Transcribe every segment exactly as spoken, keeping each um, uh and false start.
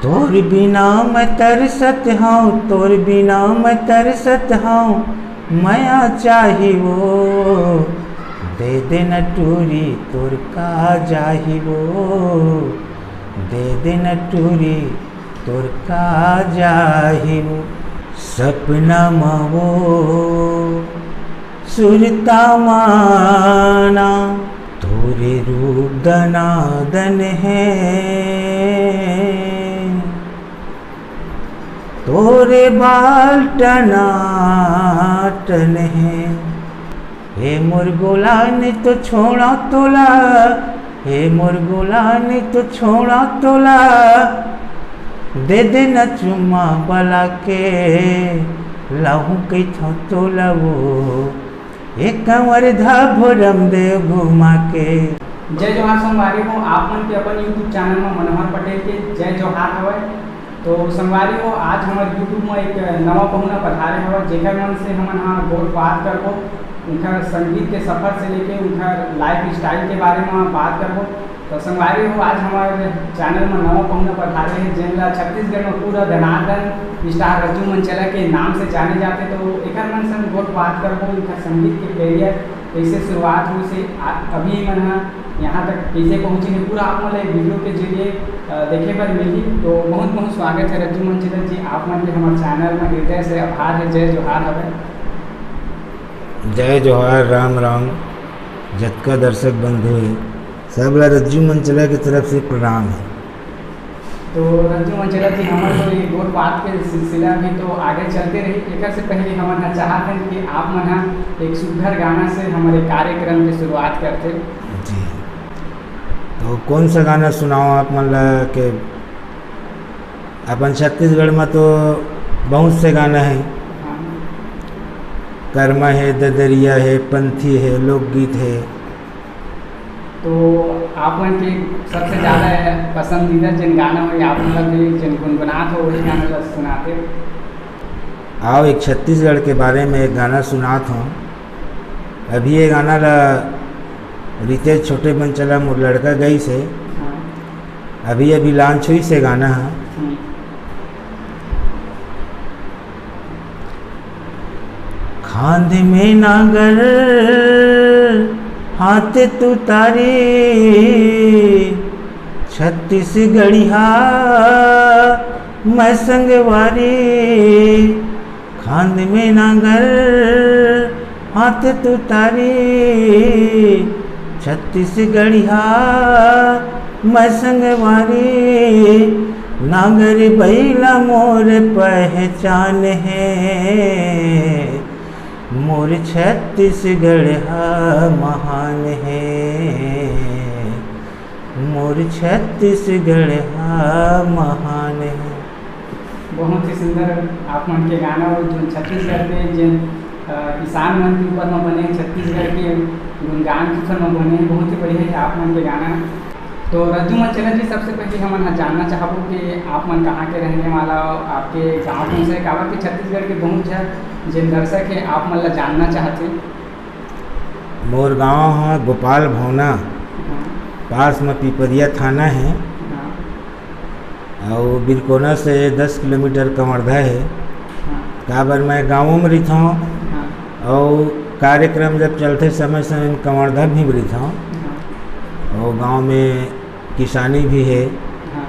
तोर बिना मैं तरसत हँव, तोर बिना मैं तरसत हँव, मया चाही वो। दे दे न टूरी तोर का जाही वो, दे दे न टूरी तोर का जाही वो। सपना म वो सुरता माना, तोरे रूप दनादन हे, तोरे बाल टनाटन हे। हे मोर गोला, नइ तो छोड़ा तोला, हे मोर गोला, नइ तो छोड़ा तोला। दे दे न चुम्मा बला के, लाहू कहिथँव तोला वो, एक कंवर धा भोरम देव घुमा के। जय जोहार संगवारी हो, आप मन के अपन YouTube चैनल म मनोहर पटेल के जय जोहार हवय। तो संगवारी हो, आज हमर YouTube म एक नवा पहुना पधारे हवय, जेकर मन से हमन ह गोठ बात करबो, उनकर संगीत के सफर से लेके उनकर लाइफ स्टाइल के बारे म बात करबो। तो संगवारी हो, आज हमर चैनल म नवा पहुना पधारे हे, जेन ला छत्तीसगढ़ म पूरा दनादन स्टार रज्जू मंचला के नाम से जाने जाथे। तो एकर मन से हम गोठ बात करबो, एकर संगीत के करियर कैसे शुरुआत होइस हे, आ-, अभी मन ह यहाँ तक कैसे पहुँचे हे, पूरा आप मन ला ये वीडियो के जरिए, अ, देखे बर मिलही। तो बहुत बहुत स्वागत हे रज्जू मंचला जी, आप मन के हमर चैनल म हृदय से आभार हे, जय जोहार हवय। जय जोहार, राम राम, जतका दर्शक बंधु हे, सब ला रज्जू मंचला के तरफ से प्रणाम हे। तो रज्जू मंचला जी, हमर तो ये गोठ बात के सिलसिला भी तो आगे चलते रही। एकर से पहले हमन ह चाहत हन कि आप मन ह एक सुघर गाना से हमर ये कार्यक्रम के शुरुआत करते। जी, तो कौन सा गाना सुनाओ आप मन ला के? अपन छत्तीसगढ़ में तो बहुत से गाना है, हाँ। कर्मा है, ददरिया है, पंथी है, लोकगीत है। तो आप मन के सबसे ज्यादा पसंदीदा जेन गाना हो, आप मन ला भी जेन गुनगुनात हो, वही गाना ला सुनाते। आओ, एक छत्तीसगढ़ के बारे में एक गाना सुनात हूँ। अभी ये गाना ला रितेश छोटे मंचला मोर लड़का गई से, हाँ। अभी अभी लॉन्च हुई से गाना है। हम्म। खांध में नांगर, हाथ तू तारी, छत्तीसगढ़िया मैं संगवारी। खांध में नांगर, हाथ तू तारी, छत्तीसगढ़िया मैं संगवारी। नांगर बइला मोर पहचान है, मोर छत्तीसगढ़ हा महान है, मोर छत्तीसगढ़ हा महान है। बहुत ही सुंदर आप मन के गाना हो, जो छत्तीसगढ़ के जिन, अ, किसान मन के ऊपर में बने, छत्तीसगढ़ के गुणगान के ऊपर में बने, बहुत ही बढ़िया है आप मन के गाना। तो रज्जू मंचला जी, सबसे पहले हमन ह जानना चाहबो कि आप मन कहाँ के रहने वाला हो, आपके गाँव कौन से, काबर कि छत्तीसगढ़ के बहुत झन जेन दर्शक है आप मन ला जानना चाहथे। मोर गाँव ह गोपाल भवना, हाँ। पास में पिपरिया थाना है। हाँ। अउ बिरकोना से दस किलोमीटर कंवरधा हे। हाँ। काबर मैं गाँवों में रहिथौं, हाँ। अउ कार्यक्रम जब चलथे समय समय में कंवरधा भी रहिथौं। हाँ। अउ गाँव में किसानी भी हे, हाँ।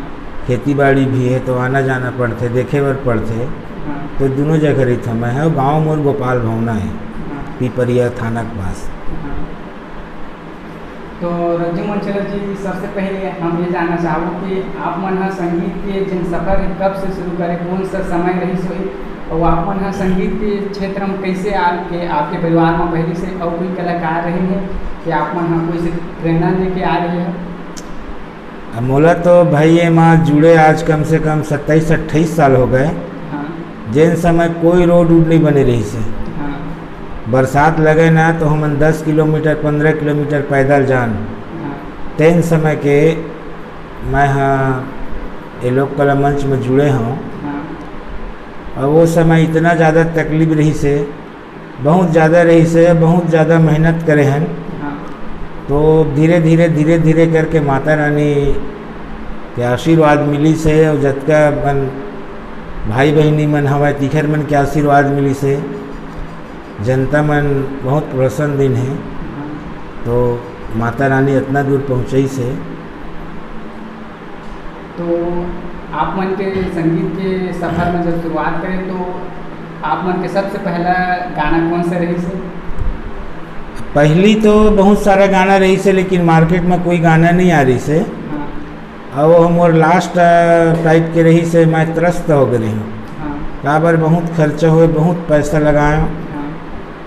खेती बाड़ी भी हे, तो आना जाना पड़थे, देखे बर पड़थे। हाँ। तो दोनों जगह रहिथौं मैं ह। गाँव मोर गोपाल भवना हे, हाँ। पिपरिया थाना के पास। हाँ। तो रज्जू मंचला जी, सबसे पहले हम ये जानना चाहबो कि आप मन ह संगीत के जिन सफर हे, कब से शुरू करे, कौन सा समय रहिस होही, अउ आप मन ह संगीत के क्षेत्र में कैसे आके, आपके परिवार में पहले से अउ कोई कलाकार रहे हे कि आप मन ह कोई से प्रेरणा लेके आ रहे हो? अब मोला तो भाई ये मा जुड़े आज कम से कम सत्ताईस अट्ठाईस साल हो गए। हाँ। जेन समय कोई रोड उड नहीं बने रहिस हे। हाँ। बरसात लगे ना तो हमन दस किलोमीटर, पन्द्रह किलोमीटर पैदल जान। हाँ। तेन समय के मैं ह ये लोक कला मंच में जुड़े हूँ। हाँ। और वो समय इतना ज़्यादा तकलीफ रहिस हे, बहुत ज़्यादा रहिस हे, बहुत ज़्यादा मेहनत करे हन। हाँ। तो धीरे धीरे, धीरे धीरे करके माता रानी के आशीर्वाद मिलिस हे, अउ जतका मन भाई बहिनी मन हवय, तिखर मन के आशीर्वाद मिलिस हे। जनता मन बहुत प्रसन्न दिन हे, तो माता रानी अतना दूर पहुँचाइस हे। तो आप मन के संगीत के सफर में जब शुरुआत करें, तो आप मन के सबसे पहला गाना कौन सा रहिस हे? पहली तो बहुत सारा गाना रहिस हे, लेकिन market में कोई गाना नहीं आ रहिस हे। हाँ। अउ वो मोर last, अ, type के रहिस हे, मैं त्रस्त हो गे रहेंव। हाँ। काबर बहुत खर्चा होय, बहुत पैसा लगाएंव। हाँ।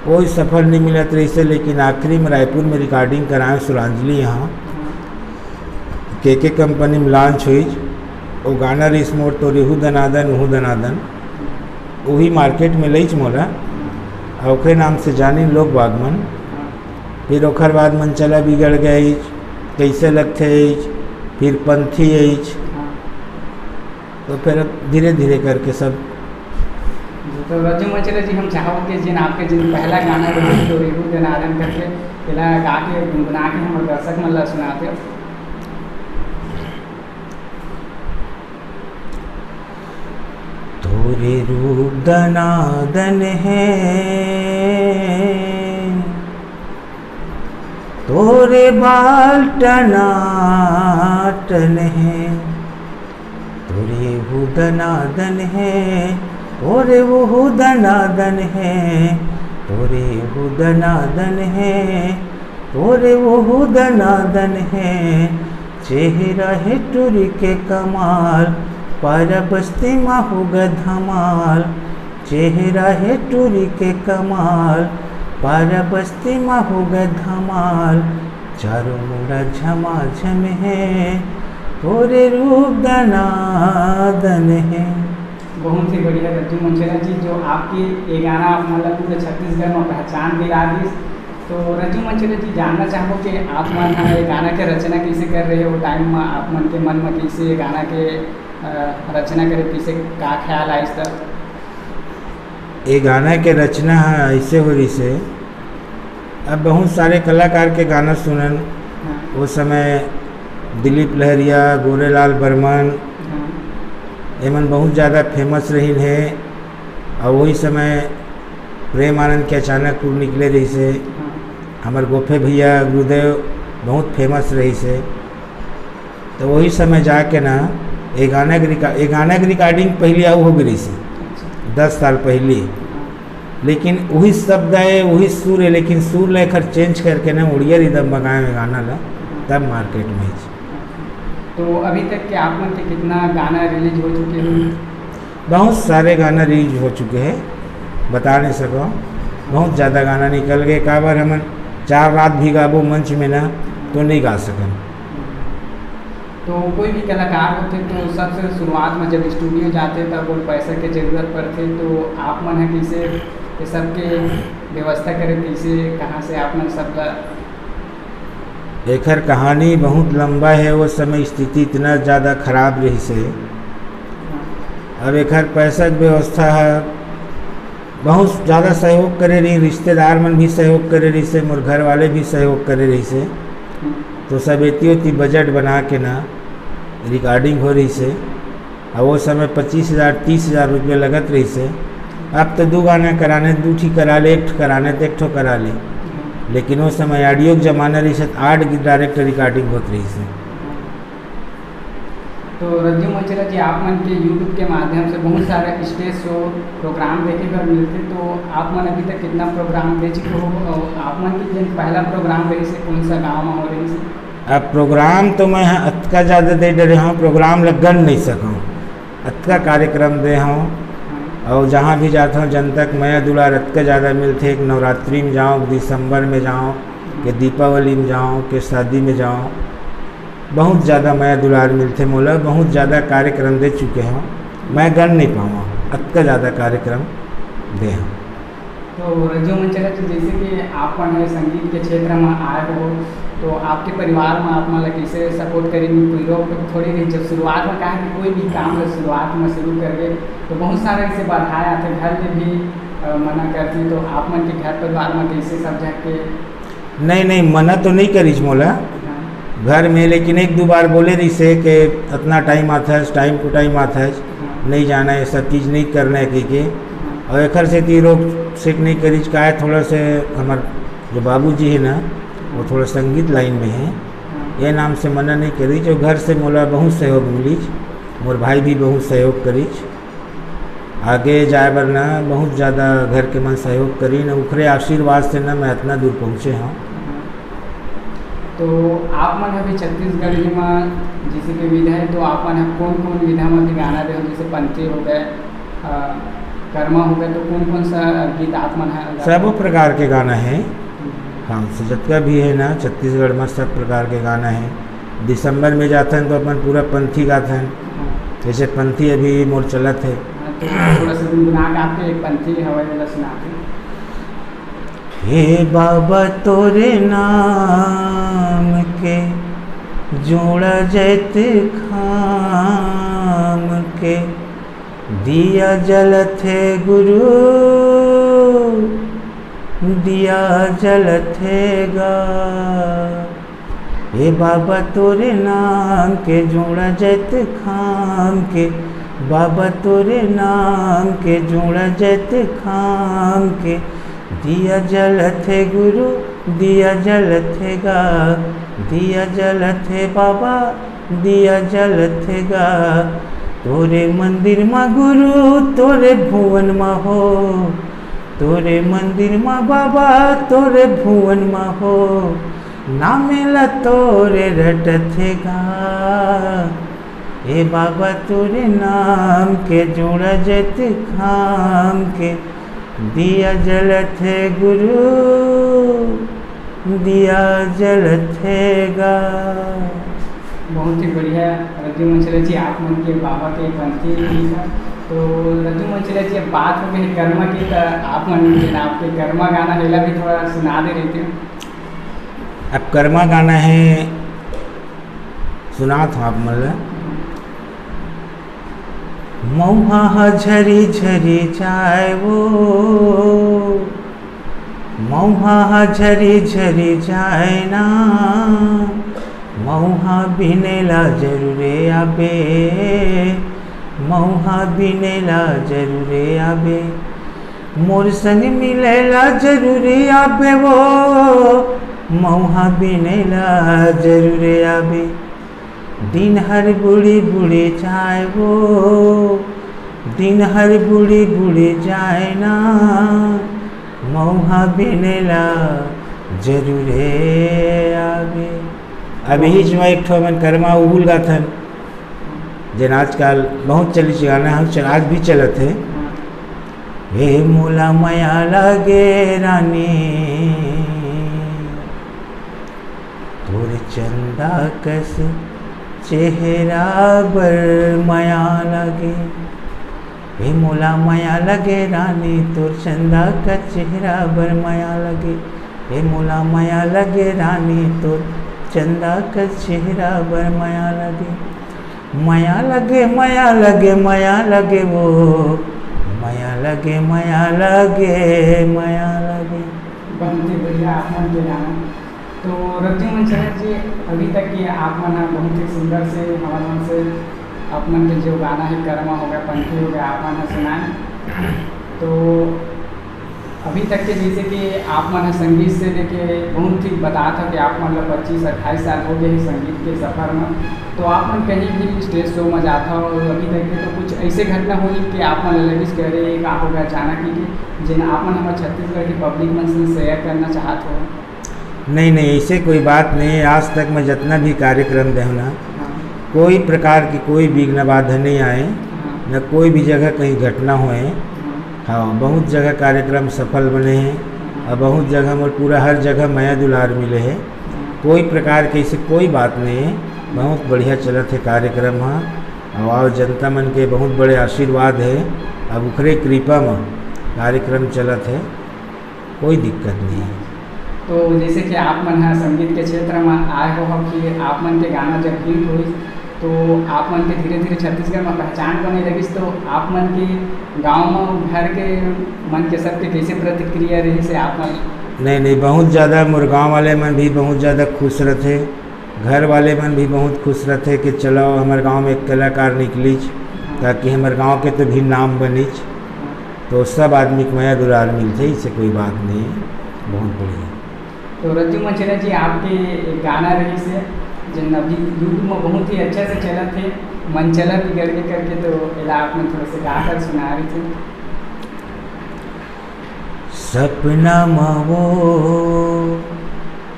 कोई सफल नहीं मिलत रहिस हे, लेकिन आखिरी में रायपुर में recording कराएंव सुरांजलि यहाँ। हाँ। के के company में launch होइस। वो गाना रहिस मोर तो रेहू दनादन, उहू दनादन। उही market में लइच मोला। अउ ओखरे नाम से जानिन लोग बाग मन। हाँ। फिर ओखर बाद मन चला बिगड़ गइच, कइसे लगथे अइच, फिर पंथी अइच। हाँ। तो फिर अब धीरे-धीरे करके सब। जी, तो रज्जू मंचला जी, हम चाहब कि जिन आपके जिन पहला गाना रहिस तो रेहू दनादन करके, तेला गा के, गुनगुना के हमर दर्शक मन ला सुनाते हो। तोरे रूप दनादन हे, तोरे बाल टनाटन हे, तोरे हू दनादन हे, तोरे वो हू दनादन हे, तोरे हू दनादन हे, तोरे वो हू दनादन हे। चेहरा हे टुरी के कमाल, पारा बस्ती मा होगा धमाल। चेहरा हे टुरी के कमाल, पारा बस्ती मा होगा धमाल। चारों मुड़ा झमाझम हे, तोरे रूप दनादन हे। बहुत ही बढ़िया रज्जू मंचला जी, जो आपके ये गाना आप मन ला पूरे छत्तीसगढ़ में पहचान दिला दिस। तो रज्जू मंचला जी, जानना चाहबो कि आप मन ह ये गाना के रचना कइसे करे रहे, वो time में आप मन के मन में कइसे ये गाना के, अ, रचना करे, कइसे का ख्याल आइस त? ये गाना के रचना ह अइसे हो रहिस हे, अब बहुत सारे कलाकार के गाना सुनन, हाँ। वो समय दिलीप लहरिया, गोरेलाल बर्मन, हाँ। एमन बहुत ज़्यादा famous रहिन हे। अउ वही समय प्रेम आनंद के अचानकपुर निकले रहिस हे। हाँ। हमर गोफे भैया गुरुदेव बहुत famous रहिस हे। तो वही समय जाके ना, ये गाना के रिका-, ये गाना के recording पहली आऊ हो गई रहिस हे, अच्छा। दस साल पहली। हाँ। लेकिन वही शब्द आए, वही सुर है, लेकिन सुर ला एखर change करके ना उड़िया rhythm में गाए हुए गाना ला, तब market में ही। तो अभी तक के आप मन के कितना गाना release हो चुके हैं? बहुत सारे गाना release हो चुके हैं, बता नहीं सको। बहुत ज़्यादा गाना निकल गए, काबर हमन चार रात भी गाबो मंच में ना, तो नहीं गा सकन। तो कोई भी कलाकार होथे तो सबसे शुरुआत में जब studio जाथे तब वो पैसा के जरूरत पड़थे, तो आप मन ह कइसे ये सब के व्यवस्था करे, कइसे, कहाँ से आप मन सब ला? एखर कहानी बहुत लंबा है। वो समय स्थिति इतना ज़्यादा खराब रहिस हे। अब एखर पैसा के व्यवस्था है, बहुत ज़्यादा सहयोग करे रही, रिश्तेदार मन भी सहयोग करे रहिस हे, मोर घर वाले भी सहयोग करे रहिस हे। तो सब एती ओती budget बना के ना recording हो रहिस हे। और वो समय पच्चीस हज़ार, तीस हज़ार रुपया लगत रहिस हे। अब तो दू गाना कराने, दू ठी करा ले, एक ठो कराने तो एक ठो करा ले। लेकिन वो समय audio के जमाना रहिस हे, आठ गीत direct recording होत रहिस हे। तो रज्जू मंचला जी, आप मन के YouTube के माध्यम से बहुत सारे stage show program देखे बर मिलथे, तो आप मन अभी तक कितना program दे चुके हो और आप मन के जिन पहला program रहिस हे, कौन सा गाँव में हो रहिस हे? अब program तो मैं ह अतका ज़्यादा दे डरे हूँ, program ल गन नहीं सकूँ, अतका कार्यक्रम दे हूँ। और जहाँ भी जाता हूँ, जनता के मया दुलार अतका ज़्यादा मिलथे, एक नवरात्रि में जाओ, दिसंबर में जाओ, के दीपावली में जाओ, के शादी में जाओ, बहुत ज़्यादा मया दुलार मिलथे मोला, बहुत ज़्यादा कार्यक्रम दे चुके हूँ, मैं गन नहीं पाऊँ, अतका ज़्यादा कार्यक्रम दे हूँ। तो रज्जू मंचला जी, जैसे कि आप मन ह संगीत के क्षेत्र में आए हो, तो आपके परिवार में आप मन ला कैसे support करिन? कोई रोक टोक थोड़ी रही, जब शुरुआत में, कहा कि कोई भी काम ला शुरुआत में शुरू करबे तो बहुत सारा ऐसे बाधाएं आथे, घर में भी, अ, मना करथे, तो आप मन के घर परिवार में कैसे सब झन के? नहीं, नहीं, मना तो नहीं करिस मोला। हाँ। घर में, लेकिन एक दो बार बोले रहिसे कि अतना time आथस, time to time आथस, हाँ। नहीं जाना है, सब चीज नहीं करना है कह के। हाँ। और एखर सेती रोक सेक नहीं करिस, काय थोड़ा से हमर जो बाबूजी है ना, वो थोड़ा संगीत line में है, हाँ। ये नाम से मना नहीं करिस। जो घर से मोला बहुत सहयोग मिलिस, मोर भाई भी बहुत सहयोग करिस। आगे जाए बर ना बहुत ज़्यादा घर के मन सहयोग करिन, उखरे आशीर्वाद से ना मैं अतना दूर पहुँचे हँव। तो आप मन अभी छत्तीसगढ़ी म जैसे कि विधा है, तो आप मन ह कौन-कौन विधा म भी गाना दे हो, जैसे पंथी हो गए, अ, कर्मा हो गए, तो कौन-कौन सा गीत आप मन ह गाते सबो हो? प्रकार के गाना है। हम्म। हाँ, से जतका भी है ना, छत्तीसगढ़ में सब प्रकार के गाना है। दिसंबर में जाथन तो अपन पूरा पंथी गाथन। हाँ। जैसे पंथी अभी मोर चलत है। हाँ, तो थोड़ा सा गुनगुना के आपके एक पंथी हवाई वाला सुना दो। हे बाबा तोरे नाम के जोड़ा जैत खाम के, दिया जलत हे गुरु, दिया जलत हे गा। हे बाबा तोरे नाम के जोड़ा जैत खाम के, बाबा तोरे नाम के जोड़ा जैत खाम के, दिया जलत हे गुरु, दिया जलत हे गा, दिया जलत हे बाबा, दिया जलत हे गा। तोरे मंदिर मा गुरु, तोरे भुवन मा हो, तोरे मंदिर मा बाबा, तोरे भुवन मा हो, नामे ला तोरे रटत हे गा। ए बाबा तोरे नाम के जोड़ा जैत खाम के, दिया जलत हे गुरु, दिया जलत हे गा। बहुत ही बढ़िया रज्जू मंचले जी, आप मन के बाबा के पंथी गीत है। तो रज्जू मंचले जी, अब बात हो गई कर्मा की, तो आप मन के नाम पे कर्मा गाना हेला भी थोड़ा सुना दे रही थी। अब कर्मा गाना है, सुनात हँव आप मन ल। मउहा ह झरी झरी जाए वो, मउहा ह झरी झरी जाए ना, मउहा बिने ला जरूरे आबे, मउहा बिने ला जरूरे आबे। मोर संग मिले ला जरूरे आबे वो, मउहा बिने ला जरूरे आबे। दिन हर बुड़ी बुड़ी जाए वो, दिन हर बुड़ी बुड़ी जाए ना, मउहा बिने ला जरूरे आबे। अब यही जो एक ठो हमन कर्मा उहुल गाथन, जेन आजकल बहुत चलित गाना है, चल-, आज भी चलत है। हे मोला मया लगे रानी, तोर चंदा कस चेहरा बर मया लगे। हे मोला मया लगे रानी, तोर चंदा कस चेहरा बर मया लगे। हे मोला मया लगे रानी, तोर चंदा कस चेहरा बर मया लगे। मया लगे, मया लगे, मया लगे वो, मया लगे, मया लगे, मया लगे। बहुत ही बढ़िया आप मन के गाना। तो रज्जू मंचले जी, अभी तक के आप मन ह बहुत ही सुंदर से हमर मन से आप मन के जो गाना है कर्मा हो गया, पंथी हो गया, आप मन ह सुनाए। तो अभी तक के जैसे कि आप मन ह संगीत से लेके बहुत ही बतात हो कि आप मन ल पच्चीस अट्ठाईस साल हो गए हैं संगीत के सफर में, तो आप मन कहीं भी stage show में जात हो और अभी तक के तो कुछ ऐसे घटना होही कि आप मन ल लगिस कि अरे ये का हो गया अचानक ही कि जेन आप मन हमर छत्तीसगढ़ के public मन से share करना चाहत हो? नहीं, नहीं, ऐसे कोई बात नहीं है। आज तक मैं जितना भी कार्यक्रम दे हूँ ना, हाँ। कोई प्रकार की कोई विघ्न बाधा नहीं आए, हाँ। न कोई भी जगह कहीं घटना होए। हाँ। हाँ, बहुत जगह कार्यक्रम सफल बने हैं हाँ। और बहुत जगह मोर पूरा हर जगह मया दुलार मिले है। हाँ। कोई प्रकार की ऐसी कोई बात नहीं है, बहुत बढ़िया चलत है कार्यक्रम। हाँ, और, और जनता मन के बहुत बड़े आशीर्वाद है, अब उखरे कृपा में कार्यक्रम चलत है, कोई दिक्कत नहीं है। तो जैसे कि आप मन ह संगीत के क्षेत्र में आए हो, हो कि आप मन के गाना जब hit होइस, तो आप मन के धीरे-धीरे छत्तीसगढ़ में पहचान बने लगिस, तो आप मन के गाँव में घर के मन के सबके कैसे प्रतिक्रिया रहिस हे आप मन? नहीं, नहीं, बहुत ज़्यादा मोर गाँव वाले मन भी बहुत ज़्यादा खुश रहते। घर वाले मन भी बहुत खुश रहते कि चलो, हमर गांव में एक कलाकार निकलीच, ताकि हमर गांव के तो भी नाम बनीच। तो सब आदमी के मया दुलार मिलथे, इससे कोई बात नहीं है। बहुत बढ़िया। तो रज्जू मंचेरा जी, आपके एक गाना रहिस हे, जेन अभी YouTube में बहुत ही अच्छा से चलत हे, मन चला बिगड़ के करके, तो एला आप मन थोड़ा से गा कर सुना रहे थे। सपना म वो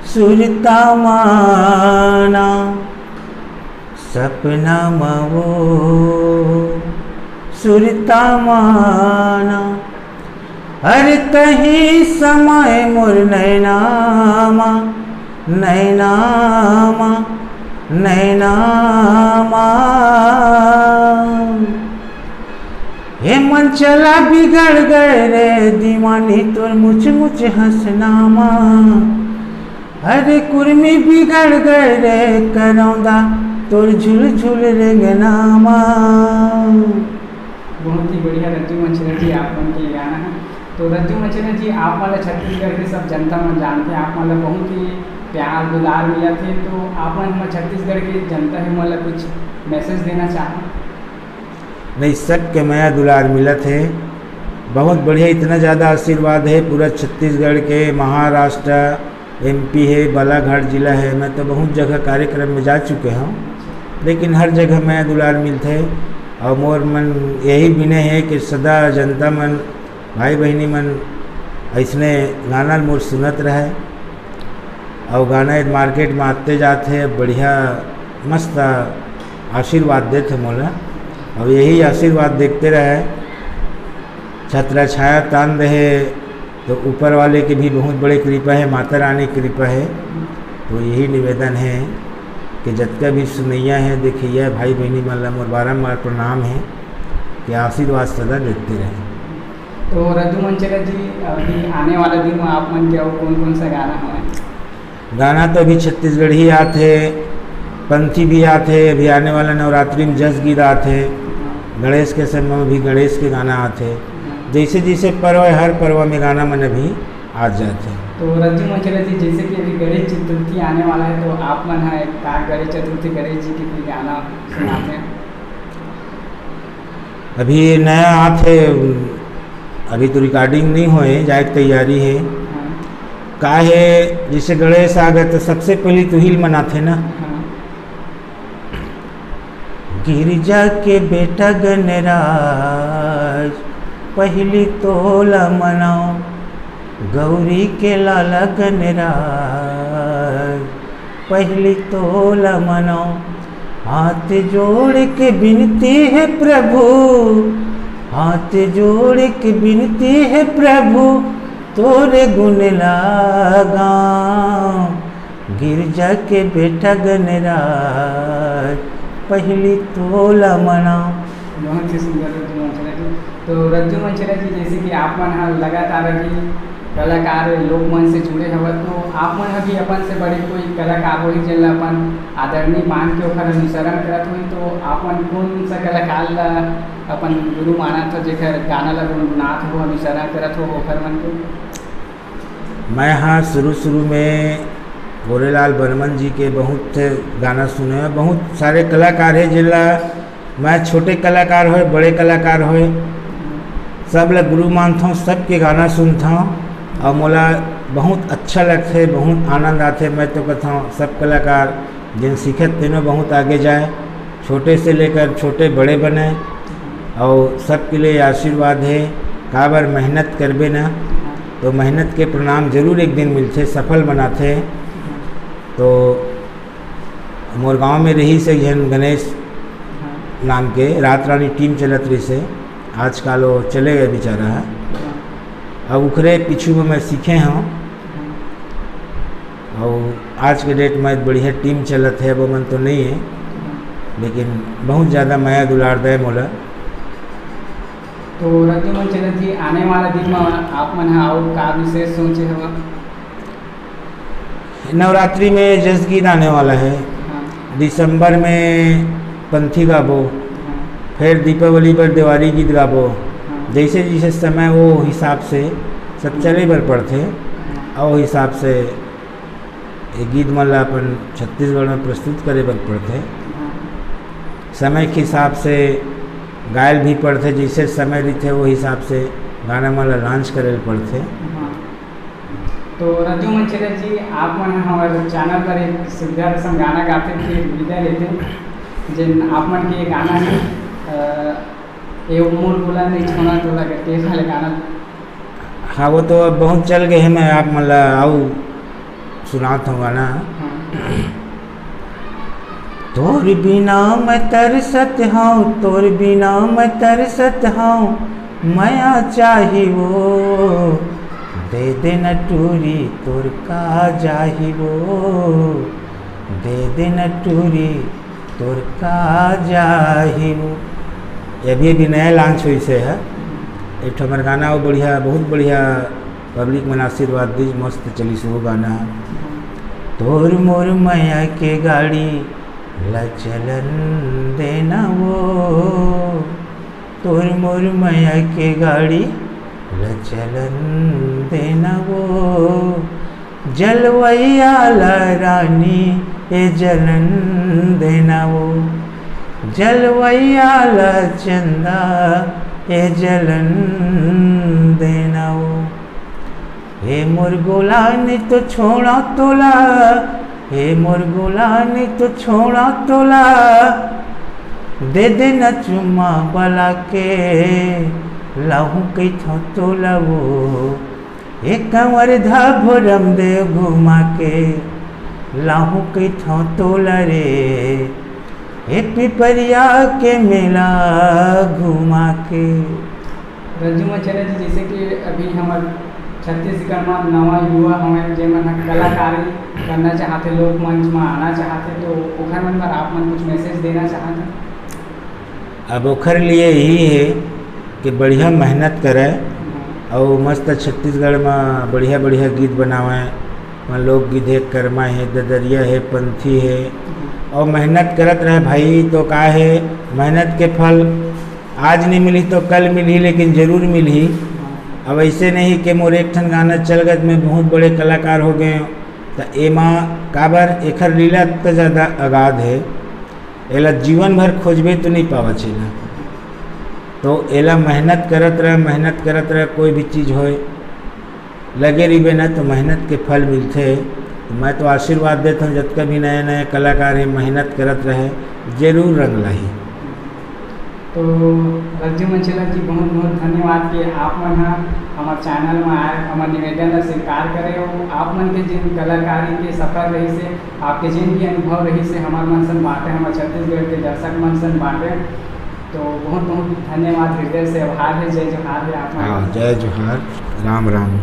सुरता माना, सपना म वो सुरता माना, अरे तही समय मोर नैना मा, नैना मा, नैना मा। हे मन चला बिगड़ गए रे दीवानी तोर मुछ मुछ हंसना मा। अरे कुर्मी बिगड़ गए रे करौंदा तोर झुल झुल रेंगना मा। बहुत ही बढ़िया रज्जू मंचेरा जी, आप मन के गाना है। तो रज्जू मंचेरा जी, आप मन ला छत्तीसगढ़ के सब जनता मन जानथे, आप मन ला बहुत ही प्यार दुलार मिलत हे, तो आप मन हमर छत्तीसगढ़ के जनता हे मन ला कुछ मैसेज देना चाहो? नहीं, सबके मया दुलार मिलत हे, बहुत बढ़िया, इतना ज़्यादा आशीर्वाद है पूरा छत्तीसगढ़ के, महाराष्ट्र, एमपी है, बालाघाट जिला है, मैं तो बहुत जगह कार्यक्रम में जा चुके हूँ, लेकिन हर जगह मया दुलार मिलथे। और मोर मन यही विनय है कि सदा जनता मन, भाई बहिनी मन अइसने गाना ल मोर सुनत रहे। और गाना मार्केट में आते जाते बढ़िया मस्त आशीर्वाद देथे मोला। और यही आशीर्वाद देखते रहे, छत्रा छाया तान रहे, तो ऊपर वाले की भी बहुत बड़ी कृपा है, माता रानी की कृपा है। तो यही निवेदन है कि जतका भी सुनैया है, देखैया है, भाई बहिनी मन ला मोर बारंबार प्रणाम है कि आशीर्वाद सदा देते रहे। तो रज्जू मंचेरा जी, अभी आने वाला दिन में आप मन के अउ कौन कौन सा गाना हवय? गाना तो अभी छत्तीसगढ़ी आत है, पंथी भी आत है, अभी आने वाला नवरात्रि में जस गीत आत है, गणेश के समय में भी गणेश के गाना आत है। जैसे जैसे पर्व है, हर पर्व में गाना मन अभी आ जात है। तो रज्जू मंचेरा जी, जैसे कि अभी गणेश चतुर्थी आने वाला है, तो आप मन है का गणेश चतुर्थी गणेश जी के कोई गाना सुनाते हैं? अभी नया आत है, अभी तो रिकॉर्डिंग नहीं होए, जाए के तैयारी है। हाँ। का है, जैसे गणेश आ गए तो सबसे पहली तुहिल मनाथे ना। हाँ। गिरजा के बेटा गणराज, पहली तोला मनाओ, गौरी के लाला गणराज, पहली तोला मनाओ। हाथ जोड़ के बिनती है प्रभु, हाथ जोड़ के बिनती है प्रभु, तोरे गुण लगाओ। गिरजा के बेटा गणराज, पहली तोला मनाओ। बहुत ही सुंदर रज्जू मंचेरा जी। तो रज्जू मंचेरा जी, जैसे कि आप मन ह लगातार अभी कलाकार लोग मन से जुड़े हवत, तो आप मन ह भी अपन से बड़े कोई कलाकार होही, जेन ला अपन आदरणीय मान के ओखर अनुसरण करत होही, तो आप मन कौन सा कलाकार ला अपन गुरु मानत हो, जेकर गाना ला गुनगुनात हो, अनुसरण करत हो ओखर मन के? मैं हाँ शुरू शुरू में गोरेलाल बर्मन जी के बहुत गाना सुने, बहुत सारे कलाकार है, जेला मैं छोटे कलाकार होए, बड़े कलाकार होए, सब ला गुरु मानथौं, सबके गाना सुनथौं और मोला बहुत अच्छा लगथे, बहुत आनंद आथे। मैं तो कहथौं सब कलाकार जेन सीखत तेनो बहुत आगे जाए, छोटे से लेकर छोटे बड़े बने और सबके लिए आशीर्वाद है। काबर मेहनत करबे ना तो मेहनत के परिणाम जरूर एक दिन मिलथे, सफल बनाथे। तो मोर गांव में रहिस एक झन गणेश हाँ। नाम के रात रानी टीम चलत रहिस हे, आजकल वो चले गए बेचारा ह। हाँ। अब उखरे पीछू में मैं सीखे हूँ हाँ। और आज के डेट में बढ़िया टीम चलत है, वो मन तो नहीं है, हाँ। लेकिन बहुत ज़्यादा मया दुलार दे मोला। तो रज्जू मंचेरा जी, आने वाला दिन में आप मन ह और का विशेष सोचे हवा? नवरात्रि में जस गीत आने वाला है। हाँ। दिसंबर में पंथी गाबो, हाँ। फिर दीपावली पर देवारी गीत गाबो। हाँ। जैसे जैसे समय वो हिसाब से सब चले बर पड़थे, हाँ। और हिसाब से ये गीत मन ला अपन छत्तीसगढ़ में प्रस्तुत करे बर पड़थे। हाँ। समय के हिसाब से गायल भी पड़थे, जैसे समय रहिथे, वो हिसाब से गाना मन ला लॉन्च करे ल पड़थे। हाँ। तो रज्जू मंचेला जी, आप मन ह हमर चैनल पर एक सुविधा रसम गाना गाथे, फिर विदा लेथे, जेन आप मन के गाना है, अ, ए मोर गोला नहीं छोड़ा तोला करके, ये वाले गाना। हाँ, वो तो अब बहुत चल गए हैं, मैं आप मन ला आऊ सुनात हूँ गाना। हाँ। तोर बिना मैं तरसत हूँ, तोर बिना मैं तरसत हूँ, मया चाही वो, दे दे न टूरी तोर का जाही वो, दे दे न टूरी तोर का जाही वो। ये अभी अभी नया लॉन्च होइस हे। एक ठो हमर गाना, वो बढ़िया, बहुत बढ़िया, पब्लिक मन आशीर्वाद दीस, मस्त चलिस वो गाना। तोर मोर मया के गाड़ी ला चलन देना वो, तोर मोर मया के गाड़ी ला चलन देना वो, जलवैया ला रानी ए जलन देना वो, जलवैया ला चंदा ए जलन देना वो। हे मोर गोला नहीं तो छोड़ा तोला, हे मोर गोला नहीं तो छोड़ा तोला, दे दे न चुम्मा बला के, लाहू कहिथों तोला वो, ए कंवर धा भोरम देव घुमा के, लाहू कहिथों तोला रे, ए पिपरिया के मेला घुमा के। रज्जू मंचेला जी, जैसे कि अभी हमर छत्तीसगढ़ में नवा युवा हवय, जेमन ह कलाकारी करना चाहथे, लोक मंच में आना चाहथे, तो ओखर मन बर आप मन कुछ मैसेज देना चाहत हैं? अब ओखर लिए यही है कि बढ़िया मेहनत करे और मस्त छत्तीसगढ़ में बढ़िया बढ़िया गीत बनावे। वहाँ लोकगीत है, कर्मा है, ददरिया है, पंथी है, और मेहनत करत रहे भाई। तो का है, मेहनत के फल आज नहीं मिली तो कल मिली, लेकिन जरूर मिली। अब ऐसे नहीं कि मोर एक ठन गाना चल गए तो मैं बहुत बड़े कलाकार हो गए। तो एमा काबर, एखर लीला तो ज़्यादा अगाध है। एला जीवन भर खोजबे तो नहीं पावच एला। तो एला मेहनत करत रह, मेहनत करत रह, कोई भी चीज़ होए, लगे रहिबे ना तो मेहनत के फल मिलथे। तो मैं तो आशीर्वाद देत हूँ, जतका भी नया नया कलाकार है, मेहनत करत रहे, जरूर रंग लाही। तो रज्जू मंचेला जी, बहुत बहुत धन्यवाद कि आप मन ह हमर चैनल में आए, हमर निवेदन ला स्वीकार करे हो। आप मन के जिन कलाकारी के सफर रहिस हे, आपके जिन भी अनुभव रहिस हे, हमर मन सन बांटे, हमर छत्तीसगढ़ के दर्शक मन सन बांटे। तो बहुत बहुत धन्यवाद, हृदय से आभार है। जय जोहार है आप मन। हाँ, जय जोहार, राम राम।